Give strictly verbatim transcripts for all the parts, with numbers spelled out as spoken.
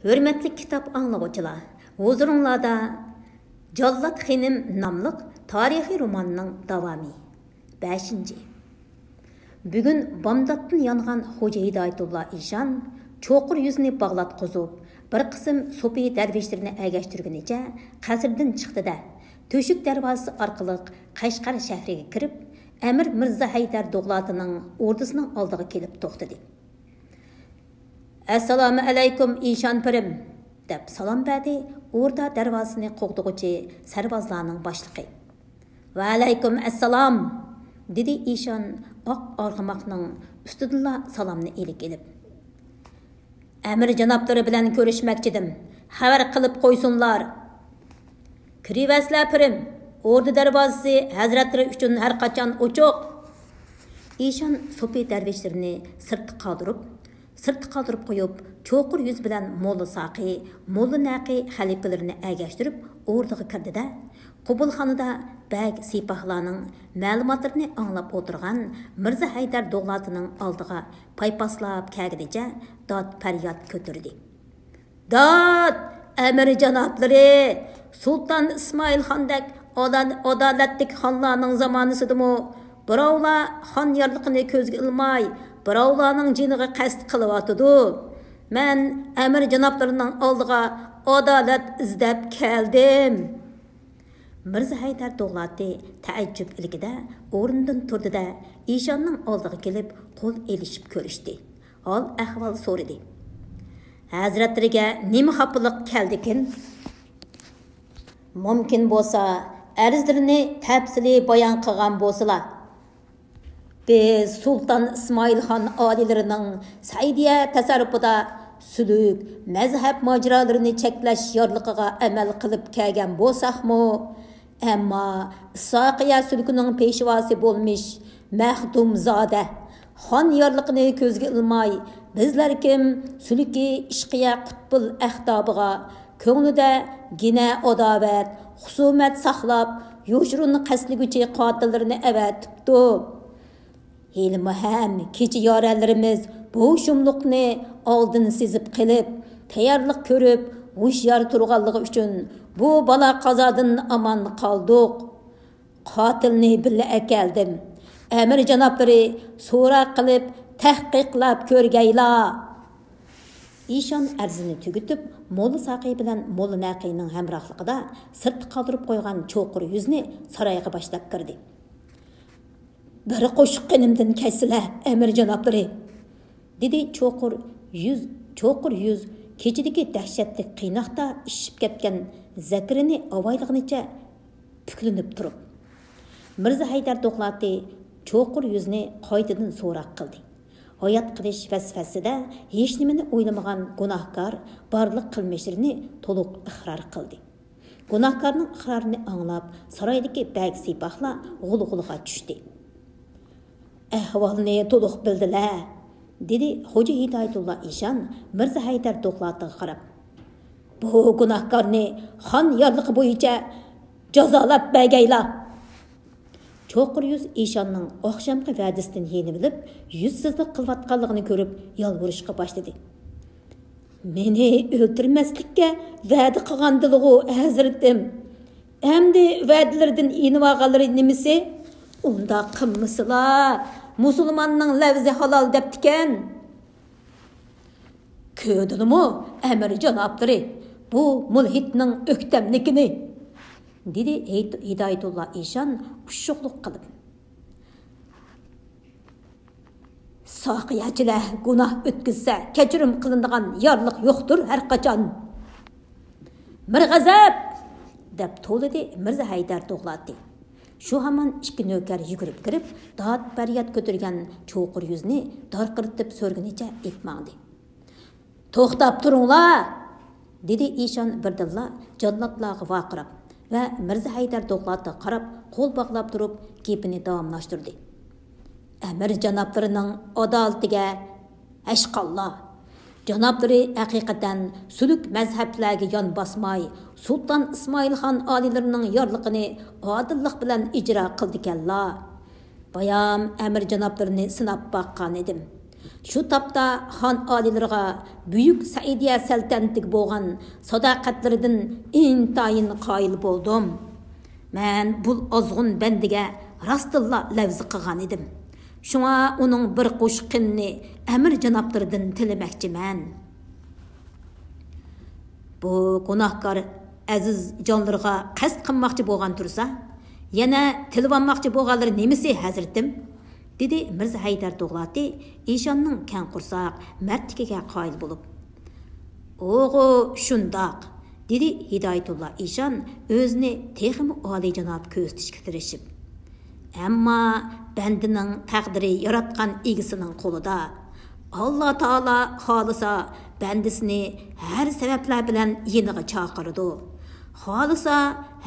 ھۆرمەتلىك كىتاب ئاڭلىغۇچىلار، ھۇزۇرۇڭلاردا جاللات خېنىم ناملىق تارىخىي روماننىڭ داۋامى. بەشىنچى. بۈگۈن بامداتتىن يانغان خوجا ھىدايەتۇللا ئىشان چوقۇر يۈزنى باغلاتقۇزۇپ، بىر قىسىم سوپى دەرۋىشلىرىنى ئەگەشتۈرگىنىچە قەسىردىن چىقتى-دە، تۆشۈك دەرۋازىسى ئارقىلىق قەشقەر شەھىرىگە كىرىپ، ئەمىر مىرزا ھەيدەر دوغلاتىنىڭ ئوردىسىنىڭ ئالدىغا كېلىپ توختىدى. ئەسسالامۇ ئەلەيكۇم، ئىشان پىرىم، دەپ سالام بەردى ئوردا دەرۋازىسىنى قوغدىغۇچى سەرۋازلارنىڭ باشلىقى. ۋەئەلەيكۇم ئەسسالام، دېدى ئىشان ئاق ئارغىماقنىڭ ئۈستىدىنلا سالامنى ئىلىك ئېلىپ. ئەمىر جانابلىرى بىلەن كۆرۈشمەكچىدىم، خەۋەر قىلىپ قويسۇنلار. كىرىۋەرسىلە پىرىم، ئوردا دەرۋازىسى ھەزرەتلىرى ئۈچۈن ھەر قاچان ئوچۇق. ئىشان سوپى دەرۋىشلىرىنى سىرتتا قالدۇرۇپ، سىرتتا قالدۇرۇپ قويۇپ، چوقۇر يۈز بىلەن موللا ساقى، موللا نەقى خەلىپىلىرىنى ئەگەشتۈرۈپ ئوردىغا كىردى-دە، قوبۇلخانىدا بەگ سىپاھلارنىڭ مەلۇماتلىرىنى ئاڭلاپ ئولتۇرغان مىرزا ھەيدەر دوغلاتىنىڭ ئالدىغا پايپاسلاپ كەلگىنىچە داد پەرياد كۆتۈردى. داد! ئەمىر جانابلىرى، سۇلتان ئىسمائىلخاندەك ئادا-، ئادالەتلىك خانلارنىڭ زامانىسىدىمۇ بىراۋلار خان يارلىقىنى كۆزگە ئىلماي، بىراۋلارنىڭ جېنىغا قەست قىلىۋاتىدۇ. مەن ئەمىر جانابلىرىنىڭ ئالدىغا ئادالەت ئىزدەپ كەلدىم. مىرزا ھەيدەر دوغلاتى تەئەججۈپ ئىلكىدە ئورنىدىن تۇردى-دە، ئىشاننىڭ ئالدىغا كېلىپ قول ئېلىشىپ كۆرۈشتى. ھال ئەھۋال سورىدى. ھەزرەتلىرىگە نېمە خاپىلىق كەلدىكىن؟ مۇمكىن بولسا، ئەرزلىرىنى تەپسىلىي بايان قىلغان بولسىلا. بىز سۇلتان ئىسمائىلخان ئالىيلىرىنىڭ سەئىدىيە تەسەررۇپىدا سۈلۈك، مەزھەپ ماجىرالىرىنى چەكلەش يارلىقىغا ئەمەل قىلىپ كەلگەن بولساقمۇ، ئەمما ئىسھاقىيە سۈلكىنىڭ پېشۋاسى بولمىش مەخدۇمزادە خان يارلىقىنى كۆزگە ئىلماي، بىزلەر كىم سۈلكى ئىشقىيە قۇتبۇل ئەختابىغا كۆڭلىدە گىنە ئاداۋەت، خۇسۇمەت ساقلاپ، يوشۇرۇن قەستلىگۈچى قاتىللىرىنى ئەۋەتىپتۇ. ھېلىمۇ ھەم كېچە يارەنلىرىمىز بۇ شۇملۇقنى ئالدىن سېزىپ قېلىپ، تەييارلىق كۆرۈپ، ھوشيار تۇرغانلىقى ئۈچۈن بۇ بالا قازادىن ئامان قالدۇق. قاتىلنى بىللە ئەكەلدىم. ئەمىر جانابلىرى سوراق قىلىپ، تەھقىقلاپ كۆرگەيلا. ئىشان ئەرزىنى تۈگىتىپ، موللا ساقىي بىلەن موللا نەقىينىڭ ھەمراھلىقىدا سىرتتا قالدۇرۇپ قويغان چوقۇر يۈزنى سارايغا باشلاپ كىردى. بىر قوشۇق قېنىمدىن كەچسىلە، ئەمىر جانابلىرى، دېدى چوقۇر يۈز، چوقۇر يۈز كېچىدىكى دەھشەتلىك قىيناقتا ئىششىپ كەتكەن زەكىرىنى ئاۋايلىغىنىچە پۈكلىنىپ تۇرۇپ. مىرزا ھەيدەر دوغلاتى چوقۇر يۈزنى قايتىدىن سوراق قىلدى. ھايات قېلىش ۋەزىپىسىدە ھېچنېمىنى ئويلىمىغان گۇناھكار بارلىق قىلمىشلىرىنى تولۇق ئىقرار قىلدى. گۇناھكارنىڭ ئىقرارىنى ئاڭلاپ، سارايدىكى بەگ سىپاھلار غۇلغۇلىغا چۈشتى. ئەھۋالنى تولۇق بىلدىلە، دېدى خوجا ھىدايەتۇللا ئىشان مىرزا ھەيدەر دوغلاتىغا قاراپ. بۇ گۇناھكارنى خان يارلىقى بويىچە جازالاپ بەرگەيلا. چوقۇر يۈز ئىشاننىڭ ئاخشامقى ۋەدىسىدىن يېنىۋېلىپ، يۈزسىزلىك قىلىۋاتقانلىقىنى كۆرۈپ يالۋۇرۇشقا باشلىدى. مېنى ئۆلتۈرمەسلىككە ۋەدە قىلغانىدىلىغۇ ھەزرىتىم. ئەمدى ۋەدىلىرىدىن يېنىۋالغانلىرى نېمىسى؟ ئۇنداق قىلمىسىلا، مۇسۇلماننىڭ لەۋزى ھالال دەپتىكەن. كۆردىلىمۇ، ئەمىر جانابلىرى، بۇ مۇلھىدنىڭ ئۆكتەملىكىنى، دېدى ھىدايەتۇللا ئىشان ئۇششۇقلۇق قىلىپ. ساقىيەچىلەر گۇناھ ئۆتكۈزسە، كەچۈرۈم قىلىنىدىغان يارلىق يوقتۇر ھەرقاچان. مىرغەزەپ! دەپ توۋلىدى مىرزا ھەيدەر دوغلاتى. شۇ ھامان ئىككى نۆكەر يۈگۈرۈپ كىرىپ، داد-پەرياد كۆتۈرگەن چوقۇر يۈزنى دارقىرىتىپ سۆرىگىنىچە ئېلىپ ماڭدى. توختاپ تۇرۇڭلار! دېدى ئىشان بىردىنلا جاللاتلارغا ۋارقىراپ ۋە مىرزا ھەيدەر دوغلاتىغا قاراپ قول باغلاپ تۇرۇپ گېپىنى داۋاملاشتۇردى. ئەمىر جانابلىرىنىڭ ئادالىتىگە ھەشقاللا! جانابلىرى ھەقىقەتەن سۈلۈك مەزھەپلەرگە يان باسماي، سۇلتان ئىسمائىل خان ئالىيلىرىنىڭ يارلىقىنى ئادىللىق بىلەن ئىجرا قىلدىكەنلا. بايام ئەمىر جانابلىرىنى سىناپ باققان ئىدىم. شۇ تاپتا خان ئالىيلىرىغا بۈيۈك سەئىدىيە سەلتەنىتىگە بولغان ساداقەتلىرىدىن ئىنتايىن قايىل بولدۇم. مەن بۇ ئازغۇن بەندىگە راستتىنلا لەۋزى قىلغان ئىدىم. شۇڭا ئۇنىڭ بىر قوشۇق قېنىنى ئەمىر جانابلىرىدىن تىلىمەكچىمەن. بۇ گۇناھكار ئەزىز جانلىرىغا قەست قىلماقچى بولغان تۇرسا، يەنە تىلىۋالماقچى بولغانلىرى نېمىسى، ھەزرىتىم؟ دېدى مىرزا ھەيدەر دوغلاتى ئىشاننىڭ كەڭ قورساق مەردلىكىگە قايىل بولۇپ. ئوغۇ، شۇنداق، دېدى ھىدايەتۇللا ئىشان ئۆزىنى تېخىمۇ ئالىيجاناب كۆرسىتىشكە تىرىشىپ. ئەمما بەندىنىڭ تەقدىرى ياراتقان ئىگىسىنىڭ قولىدا. ئاللا تائالا خالىسا، بەندىسىنى ھەر سەۋەبلەر بىلەن يېنىغا چاقىرىدۇ. خالىسا،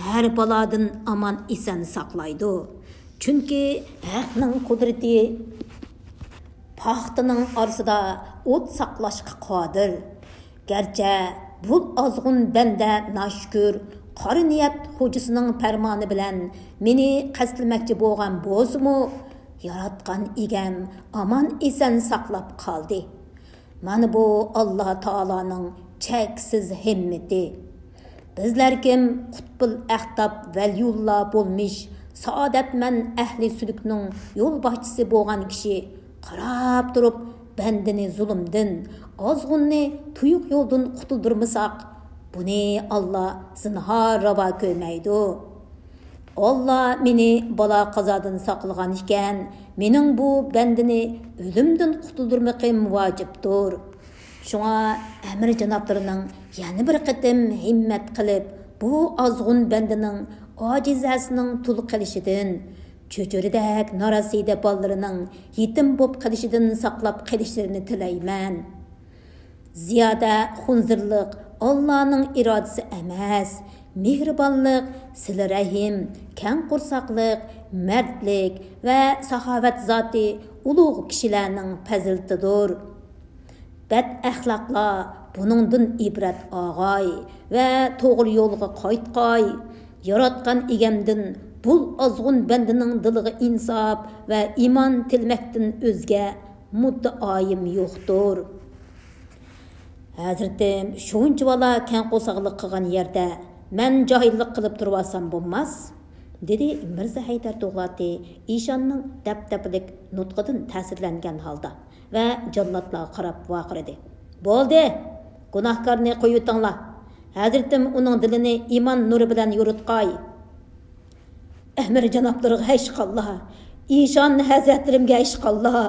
ھەر بالادىن ئامان ئېسەن ساقلايدۇ. چۈنكى ھەقنىڭ قۇدرىتى پاختىنىڭ ئارىسىدا ئوت ساقلاشقا قادىر. گەرچە بۇ ئازغۇن بەندە ناشۈكۈر، قارا نىيەت خوجىسىنىڭ پەرمانى بىلەن مېنى قەستلىمەكچى بولغان بولسىمۇ، ياراتقان ئىگەم ئامان ئېسەن ساقلاپ قالدى. مانا بۇ ئاللا تائالانىڭ چەكسىز ھىممىتى. بىزلەركىم قۇتبۇل ئەختاب ۋەلىيۇللا بولمىش سائادەتمەن ئەھلى سۈلۈكنىڭ يولباشچىسى بولغان كىشى قاراپ تۇرۇپ بەندىنى زۇلۇمدىن، ئازغۇننى تۇيۇق يولدىن قۇتۇلدۇرمىساق، بۇنى ئاللا زىنھار راۋا كۆرمەيدۇ. ئاللا مېنى بالا قازادىن ساقلىغان ئىكەن، مېنىڭ بۇ بەندىنى ئۆلۈمدىن قۇتۇلدۇرمىقىم ۋاجىپتۇر. شۇڭا ئەمىر جانابلىرىنىڭ يەنە بىر قېتىم ھىممەت قىلىپ، بۇ ئازغۇن بەندىنىڭ ئاجىزەسىنىڭ تۇل قېلىشىدىن، چۆچۈرىدەك نارەسىدە بالىلىرىنىڭ يېتىم بولۇپ قېلىشىدىن ساقلاپ قېلىشلىرىنى تىلەيمەن. زىيادە خۇنزۇرلۇق ئاللانىڭ ئىرادىسى ئەمەس، مېھرىبانلىق، سىلە رەھىم، كەڭ قورساقلىق، مەردلىك ۋە ساخاۋەت زاتى ئۇلۇغ كىشىلەرنىڭ پەزىلىتىدۇر. بەد ئەخلاقلار بۇنىڭدىن ئىبرەت ئالغاي ۋە توغرا يولغا قايتقاي. ياراتقان ئىگەمدىن بۇ ئازغۇن بەندىنىڭ دىلىغا ئىنساپ ۋە ئىمان تىلىمەكتىن ئۆزگە مۇددىئايىم يوقتۇر. ھەزرىتىم، شۇنچىۋالا كەڭ قورساقلىق قىلغان يەردە مەن جاھىللىق قىلىپ تۇرۇۋالسام بولماس، دېدى مىرزا ھەيدەر دوغلاتى ئىشاننىڭ دەپدەپىلىك نۇتقىدىن تەسىرلەنگەن ھالدا ۋە جاللاتلارغا قاراپ ۋارقىرىدى. بولدى، گۇناھكارنى قويۇۋېتىڭلار. ھەزرىتىم ئۇنىڭ دىلىنى ئىمان نۇرى بىلەن يورۇتقاي. ئەمىر جانابلىرىغا ھەشقاللا، ئىشان ھەزرەتلىرىمگە ھەشقاللا،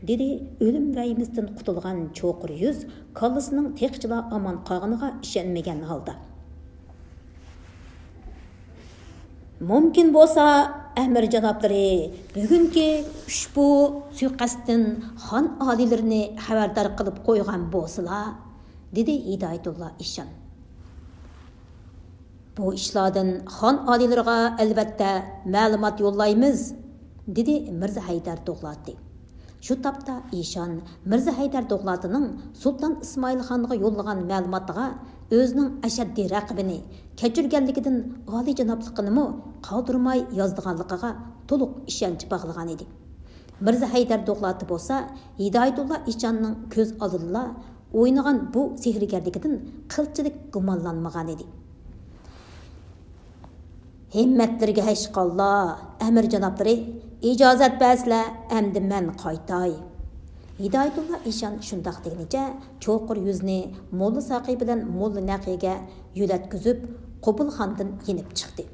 دېدى ئۆلۈم ۋەھىمىسىدىن قۇتۇلغان چوقۇر يۈز كاللىسىنىڭ تېخىچىلا ئامان قالغىنىغا ئىشەنمىگەن ھالدا. مۇمكىن بولسا، ئەمىر جانابلىرى بۈگۈنكى ئۇشبۇ سۇيىقەستتىن خان ئالىيلىرىنى خەۋەردار قىلىپ قويغان بولسىلا، دېدى ھىدايەتۇللا ئىشان. بۇ ئىشلاردىن خان ئالىيلىرىغا ئەلۋەتتە مەلۇمات يوللايمىز، دېدى مىرزا ھەيدەر دوغلاتى. شۇ تاپتا ئىشان مىرزا ھەيدەر دوغلاتىنىڭ سۇلتان ئىسمائىل خانغا يوللىغان مەلۇماتىغا ئۆزىنىڭ ئەشەددىي رەقىبىنى كەچۈرگەنلىكىدىن ئالىيجانابلىقىنىمۇ قالدۇرماي يازىدىغانلىقىغا تولۇق ئىشەنچ باغلىغان ئىدى. مىرزا ھەيدەر دوغلاتى بولسا ھىدايەتۇللا ئىشاننىڭ كۆز ئالدىدا ئوينىغان بۇ سېھىرگەرلىكىدىن قىلچىلىك گۇمانلانمىغان ئىدى. ھىممەتلىرىگە ھەشقاللا، ئەمىر جانابلىرى، ئىجازەت بەرسىلە، ئەمدى مەن قايتاي. ھىدايەتۇللا ئىشان شۇنداق دېگىنىچە چوقۇر يۈزنى موللا ساقى بىلەن موللا نەقىگە يۆلەتكۈزۈپ، قوبۇلخانىدىن يېنىپ چىقتى.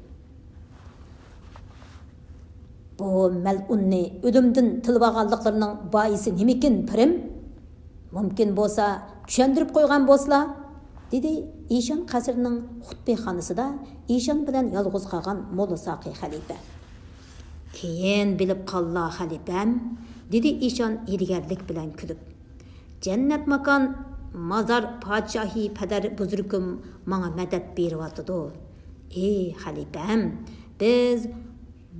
بۇ مەلئۇننى ئۆلۈمدىن تىلىۋالغانلىقلىرىنىڭ بايىسى نېمىكىن، پىرىم؟ مۇمكىن بولسا، چۈشەندۈرۈپ قويغان بولسىلا، دېدى ئىشان قەسرىنىڭ خۇتبىخانىسىدا ئىشان بىلەن يالغۇز قالغان موللا ساقى خەلىپە. كېيىن بىلىپ قاللا، خەلىپەم، دېدى ئىشان ھىيلىگەرلىك بىلەن كۈلۈپ. جەننەت ماكان، مازار پادىشاھى پەدەر بۇزرۇكۇم ماڭا مەدەت بېرىۋاتىدۇ. ئى خەلىپەم، بىز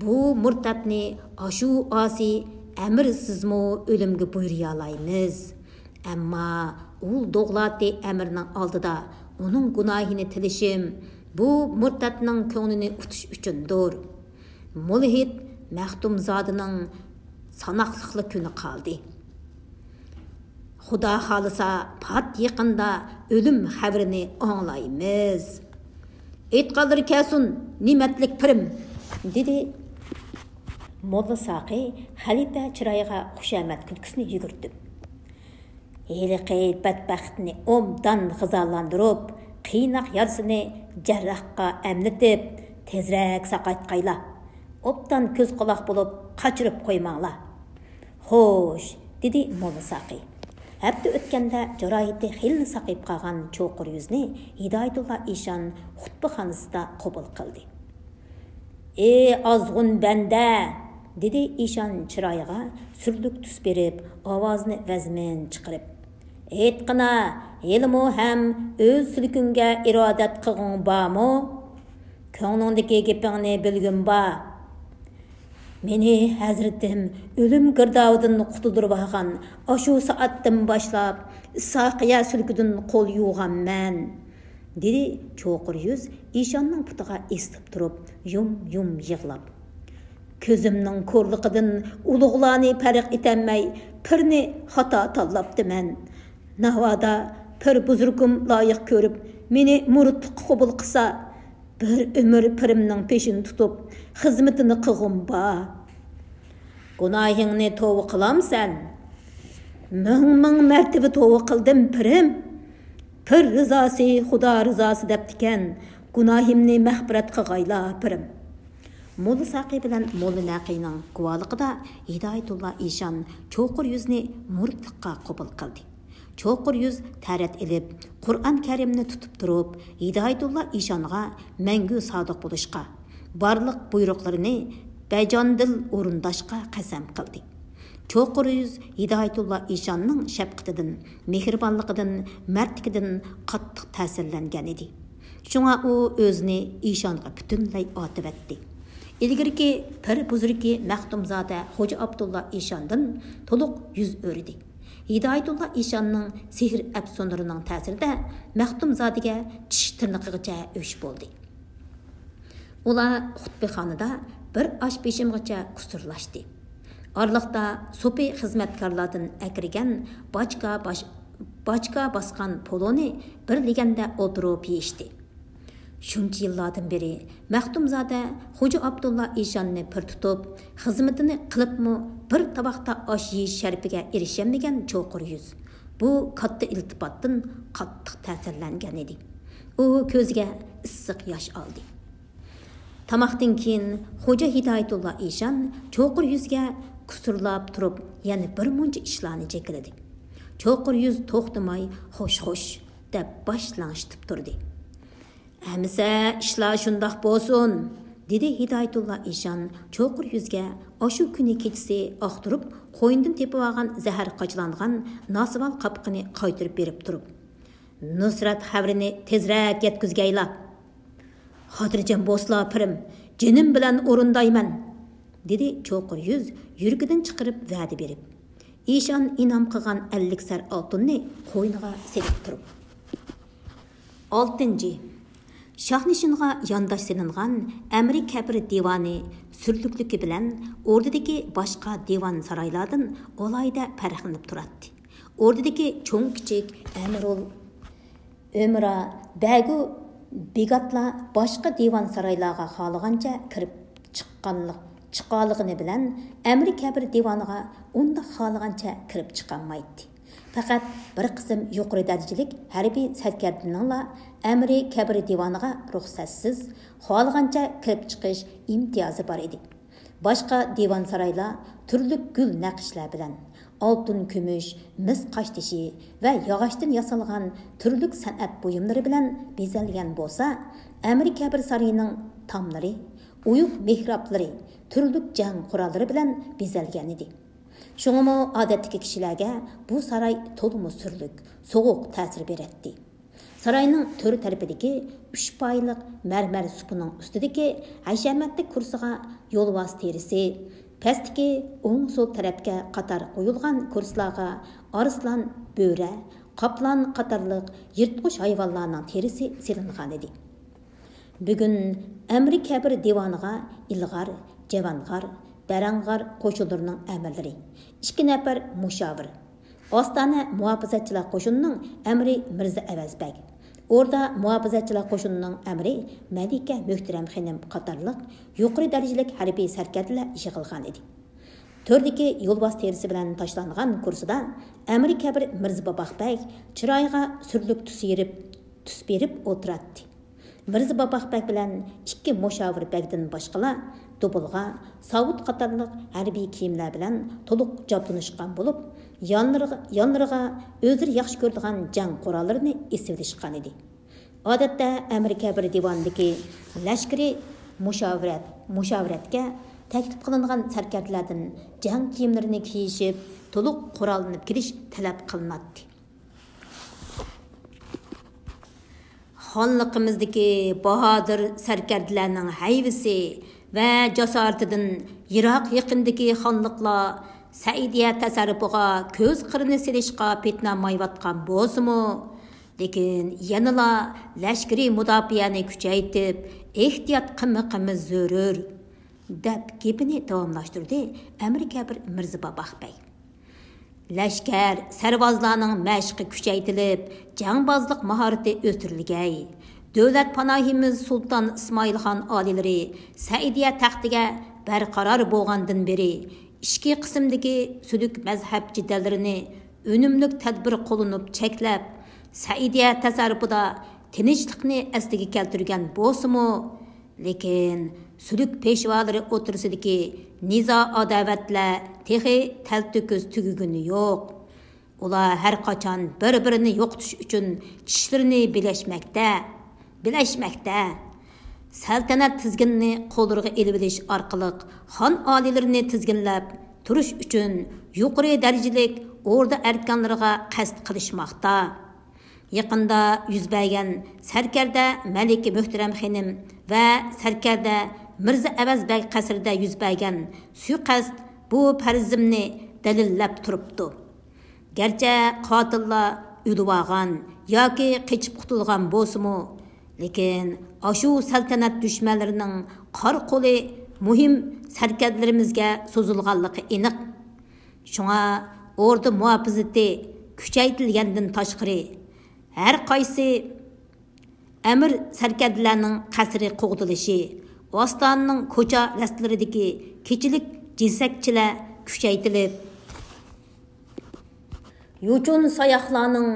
بۇ مۇرتەتنى ئاشۇ ئاسىي ئەمىرسىزمۇ ئۆلۈمگە بۇيرۇيالايمىز. ئەمما ئۇل دوغلاتى ئەمىرنىڭ ئالدىدا ئۇنىڭ گۇناھىنى تىلىشىم بۇ مۇرتەتنىڭ كۆڭلىنى ئۇتۇش ئۈچۈندۇر. مۇلھىد مەختۇمزادىنىڭ ساناقلىقلا كۈنى قالدى. خۇدا خالىسا، پات يېقىندا ئۆلۈم خەۋىرىنى ئاڭلايمىز. ئېيتقانلىرى كەلسۇن، نېمەتلىك پىرىم، دېدى موللا ساقى خەلىپە چىرايىغا خۇشامەت كۈلكىسىنى يۈگۈرتۈپ. ھېلىقى بەتبەختنى ئوبدان غىزالاندۇرۇپ، قىيناق يارىسىنى جەرراھقا ئەملىتىپ، تېزرەك ساقايتقايلا. ئوبدان كۆز قۇلاق بولۇپ، قاچۇرۇپ قويماڭلار. خوش، دېدى موللا ساقى. ھەپتە ئۆتكەندە جاراھىتى خېلىلا ساقىيىپ قالغان چوقۇر يۈزنى ھىدايەتۇللا ئىشان خۇتبىخانىسىدا قوبۇل قىلدى. ئى ئازغۇن بەندە! دېدى ئىشان چىرايىغا سۈرلۈك تۈس بېرىپ، ئاۋازىنى ۋەزمىن چىقىرىپ. ئېيتقىنا، ھېلىمۇ ھەم ئۆز سۈلكۈڭگە ئىرادەت قىلغۇڭ بارمۇ؟ كۆڭلۈڭدىكى گېپىڭنى بىلگۈم بار. مېنى ھەزرىتىم ئۆلۈم گىردابىدىن قۇتۇلدۇرۇۋالغان ئاشۇ سائەتتىن باشلاپ ئىسھاقىيە سۈلكىدىن قول يۇغانمەن، دېدى چوقۇر يۈز ئىشاننىڭ پۇتىغا ئېسىلىپ تۇرۇپ، يۇم-يۇم يىغلاپ. كۆزۈمنىڭ كورلۇقىدىن ئۇلۇغلارنى پەرق ئېتەلمەي، پىرنى خاتا تاللاپتىمەن. ناۋادا پىر بۇزرۇكۇم لايىق كۆرۈپ، مېنى مۇرىتلىققا قوبۇل قىلسا، بىر ئۆمۈر پىرىمنىڭ پېشىنى تۇتۇپ، خىزمىتىنى قىلغۇم بار. گۇناھىڭنى توۋا قىلامسەن؟ مىڭ مىڭ مەرتىۋە توۋا قىلدىم، پىرىم. پىر رىزاسى، خۇدا رىزاسى دەپتىكەن، گۇناھىمنى مەغپىرەت قىلغايلا، پىرىم. موللا ساقى بىلەن موللا نەقىنىڭ گۇۋاھلىقىدا ھىدايەتۇللا ئىشان چوقۇر يۈزنى مۇرىتلىققا قوبۇل قىلدى. چوقۇر يۈز تەرەت ئېلىپ، قۇرئان كەرىمنى تۇتۇپ تۇرۇپ، ھىدايەتۇللا ئىشانغا مەڭگۈ سادىق بولۇشقا، بارلىق بۇيرۇقلىرىنى بەجانىدىل ئورۇنداشقا قەسەم قىلدى. چوقۇر يۈز ھىدايەتۇللا ئىشاننىڭ شەپقىتىدىن، مېھرىبانلىقىدىن، مەردلىكىدىن قاتتىق تەسىرلەنگەن ئىدى. شۇڭا ئۇ ئۆزىنى ئىشانغا پۈتۈنلەي ئاتىۋەتتى. ئىلگىرىكى پىر بۇزرۇكى مەختۇمزادە خوجا ئابدۇللا ئىشاندىن تولۇق يۈز ئۆرۈدى. ھىدايەتۇللا ئىشاننىڭ سېھىر ئەپسۇنلىرىنىڭ تەسىرىدە مەختۇمزادىگە چىش تىرنىقىغىچە ئۆچ بولدى. ئۇلار خۇتبىخانىدا بىر ئاش بېشىمغىچە قۇسۇرلاشتى. ئارىلىقتا سوپى خىزمەتكارلاردىن ئەكىرگەن باچكا باش-، باچكا باسقان پولۇنى بىر لېگەندە ئولتۇرۇپ يېيىشتى. شۇنچە يىللاردىن بېرى مەختۇمزادە خوجا ئابدۇللا ئىشاننى پىر تۇتۇپ، خىزمىتىنى قىلىپمۇ بىر تاۋاقتا ئاش يېيىش شەرىپىگە ئېرىشەلمىگەن چوقۇر يۈز بۇ كاتتا ئىلتىپاتتىن قاتتىق تەسىرلەنگەن ئىدى. ئۇ كۆزىگە ئىسسىق ياش ئالدى. تاماقتىن كېيىن خوجا ھىدايەتۇللا ئىشان چوقۇر يۈزگە قۇسۇرلاپ تۇرۇپ، يەنە بىر مۇنچە ئىشلارنى جېكىلىدى. چوقۇر يۈز توختىماي «خوش، خوش» دەپ باش لىڭشىتىپ تۇردى. «ئەمىسە ئىشلار شۇنداق بولسۇن»، دېدى ھىدايەتۇللا ئىشان چوقۇر يۈزگە ئاشۇ كۈنى كېچىسى ئاختۇرۇپ، قوينىدىن تېپىۋالغان زەھەر قاچىلانغان ناسۋال قاپىقىنى قايتۇرۇپ بېرىپ تۇرۇپ. «نۇسرەت خەۋىرىنى تېزرەك يەتكۈزگەيلا.» «خاتىرجەم بولسىلا، پىرىم، جېنىم بىلەن ئورۇندايمەن»، دېدى چوقۇر يۈز يۈرىكىدىن چىقىرىپ ۋەدە بېرىپ. ئىشان ئىنئام قىلغان ئەللىك سەر ئالتۇننى قوينىغا سېلىپ تۇرۇپ. ئالتىنچى، شاھنىشىنغا يانداش سېلىنغان ئەمىرى كەبىر دىۋانى سۈرلۈكلۈكى بىلەن ئوردىدىكى باشقا دىۋان سارايلاردىن ئالاھىدە پەرقلىنىپ تۇراتتى. ئوردىدىكى چوڭ-كىچىك ئەمىرۇل ئۆمرا، بەگۇ، بىگاتلار باشقا دىۋان سارايلارغا خالىغانچە كىرىپ چىققانلىق، چىقالىغىنى بىلەن، ئەمىرى كەبىر دىۋانىغا ئۇنداق خالىغانچە كىرىپ چىقالمايتتى. پەقەت بىر قىسىم يۇقىرى دەرىجىلىك ھەربىي سەركەردىنىڭلا ئەمىرى كەبىر دىۋانىغا رۇخسەتسىز، خالىغانچە كىرىپ چىقىش ئىمتىيازى بار ئىدى. باشقا دىۋان سارايلار تۈرلۈك گۈل نەقىشلەر بىلەن، ئالتۇن، كۈمۈش، مىس قاشتېشى ۋە ياغاچتىن ياسالغان تۈرلۈك سەنئەت بۇيۇملىرى بىلەن بېزەلگەن بولسا، ئەمىر كەبىر سارىيىنىڭ تاملىرى، ئويۇق مېھرابلىرى تۈرلۈك جەڭ قوراللىرى بىلەن بېزەلگەن ئىدى. شۇڭىمۇ ئادەتتىكى كىشىلەرگە بۇ ساراي تولىمۇ سۈرلۈك، سوغۇق تەسىر بېرەتتى. ساراينىڭ تۆر تەرىپىدىكى ئۈچ پايلىق مەرمەر سۇپىنىڭ ئۈستىدىكى ھەشەمەتلىك كۇرسىغا يولۋاس تېرىسى، پەستىكى ئوڭ سول تەرەپكە قاتار قويۇلغان كۇرسىلارغا ئارسلان، بۆرە، قاپلان قاتارلىق يىرتقۇچ ھايۋانلارنىڭ تېرىسى سېلىنغانىدى. بۈگۈن ئەمىرى كەبىر دىۋانىغا ئىلغار، جەۋانغار، بەرەڭغار قوشۇنلىرىنىڭ ئەمىرلىرى، ئىككى نەپەر مۇشاۋىر، ئاستانە مۇھاپىزەتچىلەر قوشۇنىنىڭ ئەمىرى مىرزا ئەۋەز بەگ، ئوردا مۇھاپىزەتچىلەر قوشۇنىنىڭ ئەمىرى مەلىكە مۆھتەرەم خېنىم قاتارلىق يۇقىرى دەرىجىلىك ھەربىي سەركەردىلەر يىغىلغان ئىدى. تۆردىكى يولۋاس تېرىسى بىلەن تاشلانغان كۇرسىدا ئەمىر كەبىر مىرزا باباق بەگ چىرايىغا سۈرلۈك تۈس يېرىپ، تۈس بېرىپ ئولتۇراتتى. مىرزا باباق بەگ بىلەن ئىككى مۇشاۋىر بەگدىن باشقىلار دوبۇلغا، ساۋۇت قاتارلىق ھەربىي كىيىملەر بىلەن تولۇق جابدۇنۇشقان بولۇپ، يانلىرىغا، يانلىرىغا ئۆزلىرى ياخشى كۆرىدىغان جەڭ قوراللىرىنى ئېسىۋېلىشقان ئىدى. ئادەتتە ئەمىر كەبىر دىۋانىدىكى لەشكىرىي مۇشاۋىرەت، مۇشاۋىرەتكە تەكلىپ قىلىنغان سەركەردىلەردىن جەڭ كىيىملىرىنى كىيىشىپ، تولۇق قوراللىنىپ كېلىش تەلەپ قىلىناتتى. خانلىقىمىزدىكى باھادىر سەركەردىلەرنىڭ ھەيۋىسى ۋە جاسارىتىدىن يىراق يېقىندىكى خانلىقلار سەئىدىيە تەسەررۇپىغا كۆز قىرىنى سېلىشقا پېتىنالمايۋاتقان بولسىمۇ، لېكىن يەنىلا لەشكىرىي مۇداپىئەنى كۈچەيتىپ، ئېھتىيات قىلمىقىمىز زۆرۈر، دەپ گېپىنى داۋاملاشتۇردى ئەمىر كەبىر مىرزا باباق بەگ. لەشكەر، سەرۋازلارنىڭ مەشقى كۈچەيتىلىپ، جەڭبازلىق ماھارىتى ئۆستۈرۈلگەي. دۆلەت پاناھىمىز سۇلتان ئىسمائىلخان ئالىيلىرى سەئىدىيە تەختىگە بەرقارار بولغاندىن بېرى، ئىچكى قىسىمدىكى سۈلۈك مەزھەپ جېدەللىرىنى، ئۈنۈملۈك تەدبىر قوللىنىپ چەكلەپ، سەئىدىيە تەسەررۇپىدا تىنچلىقنى ئەسلىگە كەلتۈرگەن بولسىمۇ، لېكىن سۈلۈك پېشۋالىرى ئوتتۇرىسىدىكى نىزا-ئاداۋەتلەر تېخى تەلتۆكۈس تۈگىگىنى يوق. ئۇلار ھەر قاچان بىر-بىرىنى يوقىتىش ئۈچۈن چىشلىرىنى بىلەشمەكتە، بىلەشمەكتە. سەلتەنەت تىزگىنىنى قوللىرىغا ئېلىۋېلىش ئارقىلىق خان ئالىيلىرىنى تىزگىنلەپ تۇرۇش ئۈچۈن يۇقىرى دەرىجىلىك ئوردا ئەركانلىرىغا قەست قىلىشماقتا. يېقىندا يۈز بەرگەن سەركەردە مەلىكە مۆھتەرەم خېنىم ۋە سەركەردە مىرزا ئەۋەز بەگ قەسرىدە يۈز بەرگەن سۇيىقەست بۇ پەرىزىمنى دەلىللەپ تۇرۇپتۇ. گەرچە قاتىللار ئۆلۈۋالغان ياكى قېچىپ قۇتۇلغان بولسىمۇ، لېكىن ئاشۇ سەلتەنەت دۈشمەنلىرىنىڭ قارا قولى مۇھىم سەركەردىلىرىمىزگە سوزۇلغانلىقى ئېنىق. شۇڭا ئوردا مۇھاپىزىتى كۈچەيتىلگەندىن تاشقىرى، ھەر قايسى ئەمىر سەركەردىلەرنىڭ قەسرى قوغدىلىشى، ئاستانىنىڭ كوچا رەستىلىرىدىكى كېچىلىك جېسەكچىلەر كۈچەيتىلىپ، يوچۇن ساياھلارنىڭ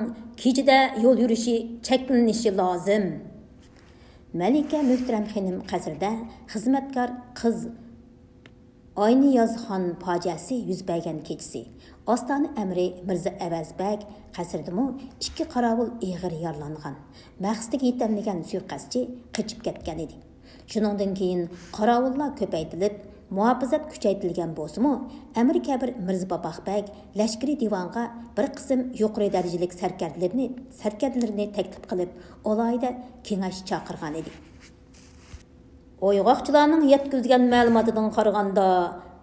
كېچىدە يول يۈرۈشى چەكلىنىشى لازىم. مەلىكە مۆھتەرەم خېنىم قەسرىدە خىزمەتكار قىز ئاينىيازخان پاجىئەسى يۈز بەرگەن كېچىسى، ئاستانە ئەمىرى مىرزا ئەۋەز بەگ قەسرىدىمۇ ئىككى قاراۋۇل ئېغىر يارىلانغان، مەقسىتىگە يېتەلمىگەن سۇيىقەستچى قېچىپ كەتكەن ئىدى. شۇنىڭدىن كېيىن قاراۋۇللار كۆپەيتىلىپ، مۇھاپىزەت كۈچەيتىلگەن بولسىمۇ، ئەمىر كەبىر مىرزا باباق بەگ لەشكىرىي دىۋانغا بىر قىسىم يۇقىرى دەرىجىلىك سەركەردىلىرىنى، سەركەردىلىرىنى تەكلىپ قىلىپ، ئالاھىدە كېڭەش چاقىرغان ئىدى. ئويغاقچىلارنىڭ يەتكۈزگەن مەلۇماتىدىن قارىغاندا،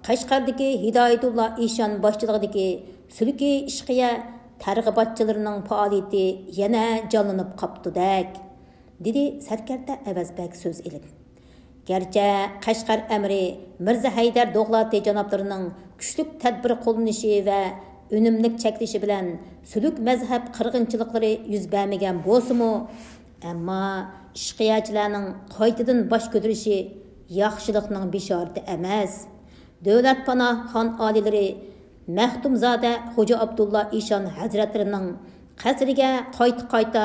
قەشقەردىكى ھىدايەتۇللا ئىشان باشچىلىقىدىكى سۈلكى ئىشقىيە تەرغىباتچىلىرىنىڭ پائالىيىتى يەنە جانلىنىپ قاپتۇدەك، دېدى سەركەردە ئەۋەز بەگ سۆز ئېلىپ. گەرچە قەشقەر ئەمىرى مىرزا ھەيدەر دوغلاتى جانابلىرىنىڭ كۈچلۈك تەدبىر قوللىنىشى ۋە ئۈنۈملۈك چەكلىشى بىلەن سۈلۈك مەزھەپ قىرغىنچىلىقلىرى يۈز بەرمىگەن بولسىمۇ، ئەمما ئىشقىيەچىلەرنىڭ قايتىدىن باش كۆتۈرۈشى ياخشىلىقنىڭ بېشارىتى ئەمەس. دۆلەت پاناھ خان ئالىيلىرى مەختۇمزادە خوجا ئابدۇللا ئىشان ھەزرەتلىرىنىڭ قەسرىگە قايتا-قايتا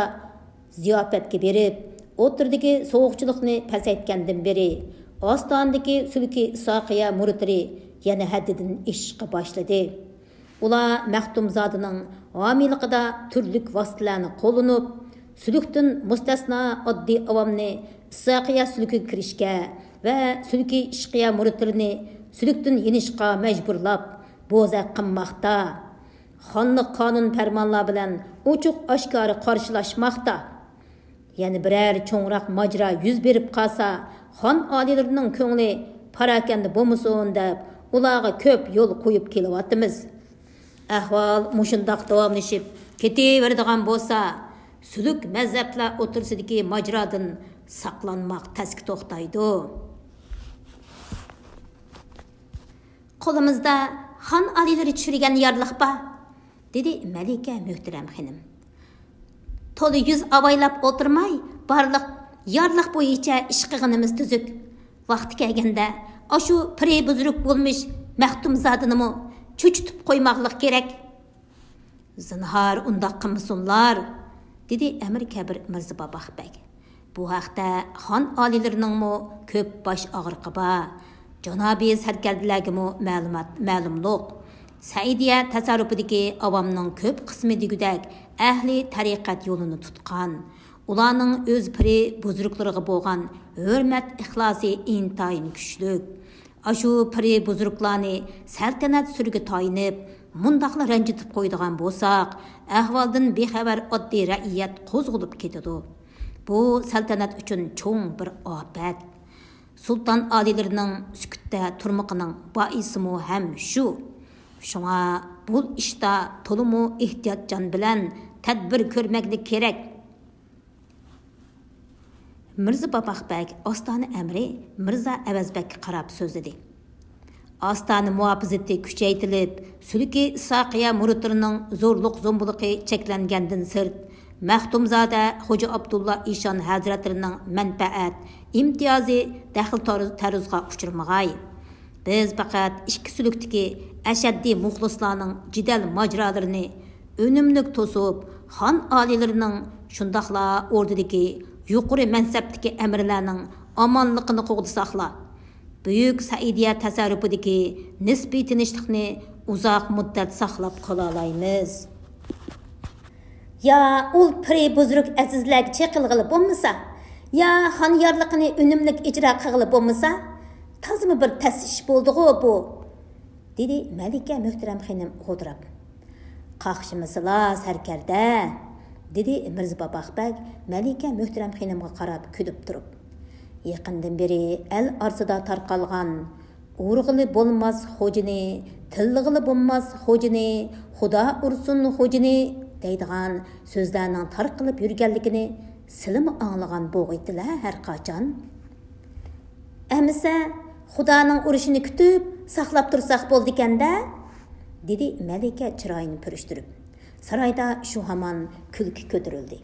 زىياپەتكە بېرىپ، ئوتتۇرىدىكى سوغۇقچىلىقنى پەسەيتكەندىن بېرى، ئاستانىدىكى سۈلكى ئىسھاقىيە مۇرىتلىرى يەنە ھەددىدىن ئېشىشقا باشلىدى. ئۇلار مەختۇمزادىنىڭ ھامىيلىقىدا تۈرلۈك ۋاسىتىلەرنى قوللىنىپ، سۈلۈكتىن مۇستەسنا ئاددىي ئاۋامنى ئىسھاقىيە سۈلكىگە كىرىشكە ۋە سۈلكى ئىشقىيە مۇرىتلىرىنى سۈلۈكتىن يېنىشقا مەجبۇرلاپ، بوزەك قىلماقتا. خانلىق قانۇن پەرمانلار بىلەن ئوچۇق ئاشكارا قارشىلاشماقتا. يەنە بىرەر چوڭراق ماجىرا يۈز بېرىپ قالسا، خان ئالىيلىرىنىڭ كۆڭلى پاراكەندە بولمىسۇن دەپ، ئۇلارغا كۆپ يول قويۇپ كېلىۋاتىمىز. ئەھۋال مۇشۇنداق داۋاملىشىپ كېتىۋېرىدىغان بولسا، سۈلۈك مەزھەپلەر ئوتتۇرىسىدىكى ماجىرادىن ساقلانماق تەسكە توختايدۇ. قولىمىزدا خان ئالىيلىرى چۈشۈرگەن يارلىق بار. دېدى مەلىكە مۆھتەرەم خېنىم. تولا يۈز ئاۋايلاپ ئولتۇرماي، بارلىق يارلىق بويىچە ئىش قىلغىنىمىز تۈزۈك. ۋاقتى كەلگەندە، ئاشۇ پىرى بۇزرۇك بولمىش مەختۇمزادىنىمۇ چۆچۈتۈپ قويماقلىق كېرەك. زىنھار ئۇنداق قىلمىسۇنلار، دېدى ئەمىر كەبىر مىرزا باباق بەگ. بۇ ھەقتە خان ئالىيلىرىنىڭمۇ كۆپ باش ئاغرىقى بار. جانابىي سەركەردىلەرگىمۇ مەلۇمات، مەلۇملۇق. سەئىدىيە تەسەررۇپىدىكى ئاۋامنىڭ كۆپ قىسمى دېگۈدەك ئەھلى تەرىقەت يولىنى تۇتقان. ئۇلارنىڭ ئۆز پىرى بۇزرۇكلىرىغا بولغان ھۆرمەت ئىخلاسى ئىنتايىن كۈچلۈك. ئاشۇ پىرى بۇزرۇكلارنى سەلتەنەت سۈرىگە تايىنىپ، مۇنداقلا رەنجىتىپ قويىدىغان بولساق، ئەھۋالدىن بىخەۋەر ئاددىي رەئىيەت قوزغىلىپ كېتىدۇ. بۇ سەلتەنەت ئۈچۈن چوڭ بىر ئاپەت. سۇلتان ئالىيلىرىنىڭ سۈكۈتتە تۇرمىقىنىڭ بائىسىمۇ ھەم شۇ. شۇڭا بۇ ئىشتا تولىمۇ ئېھتىياتچان بىلەن تەدبىر كۆرمەكلىك كېرەك. مىرزا باباق بەگ ئاستانە ئەمرى مىرزا ئەۋەز بەگكە قاراپ سۆزلىدى. ئاستانە مۇھاپىزىتى كۈچەيتىلىپ، سۈلكى ئىسھاقىيە مۇرىتلىرىنىڭ زورلۇق زومبىلىقى چەكلەنگەندىن سىرت، مەختۇمزادە خوجا ئابدۇللا ئىشان ھەزرەتلىرىنىڭ مەنپەئەت، ئىمتىيازى دەخلى تارۇز-، تەرۇزغا ئۇچرىمىغاي. بىز پەقەت ئىككى سۈلۈكتىكى ئەشەددىي مۇخلىسلارنىڭ جېدەل ماجىرالىرىنى ئۈنۈملۈك توسۇپ، خان ئالىيلىرىنىڭ، شۇنداقلا ئوردىدىكى يۇقىرى مەنسەپتىكى ئەمىرلەرنىڭ ئامانلىقىنى قوغدىساقلا، بۈيۈك سەئىدىيە تەسەررۇپىدىكى نىسپىي تىنچلىقنى ئۇزاق مۇددەت ساقلاپ قالالايمىز. يا ئۇل پىرى بۇزرۇك ئەزىزلەرگە چېقىلغىلى بولمىسا، يا خان يارلىقىنى ئۈنۈملۈك ئىجرا قىلغىلى بولمىسا، تازىمۇ بىر تەس ئىش بولدىغۇ بۇ، دېدى مەلىكە مۆھتەرەم خېنىم غودراپ. قاقشىمىسىلا، سەركەردە، دېدى مىرزا باباق بەگ مەلىكە مۆھتەرەم خېنىمغا قاراپ كۈلۈپ تۇرۇپ. يېقىندىن بېرى ئەل ئارىسىدا تارقالغان، ئۇرغىلى بولماس خوجىنى، تىللىغىلى بولماس خوجىنى، خۇدا ئۇرسۇن خوجىنى دەيدىغان سۆزلەرنىڭ تارقىلىپ يۈرگەنلىكىنى سىلىمۇ ئاڭلىغان بولغىيتىلە ھەر قاچان. ئەمىسە، خۇدانىڭ ئۇرۇشىنى كۈتۈپ، ساقلاپ تۇرساق بولىدىكەن-دە، دېدى مەلىكە چىرايىنى پۈرۈشتۈرۈپ. سارايدا شۇ ھامان كۈلكە كۆتۈرۈلدى.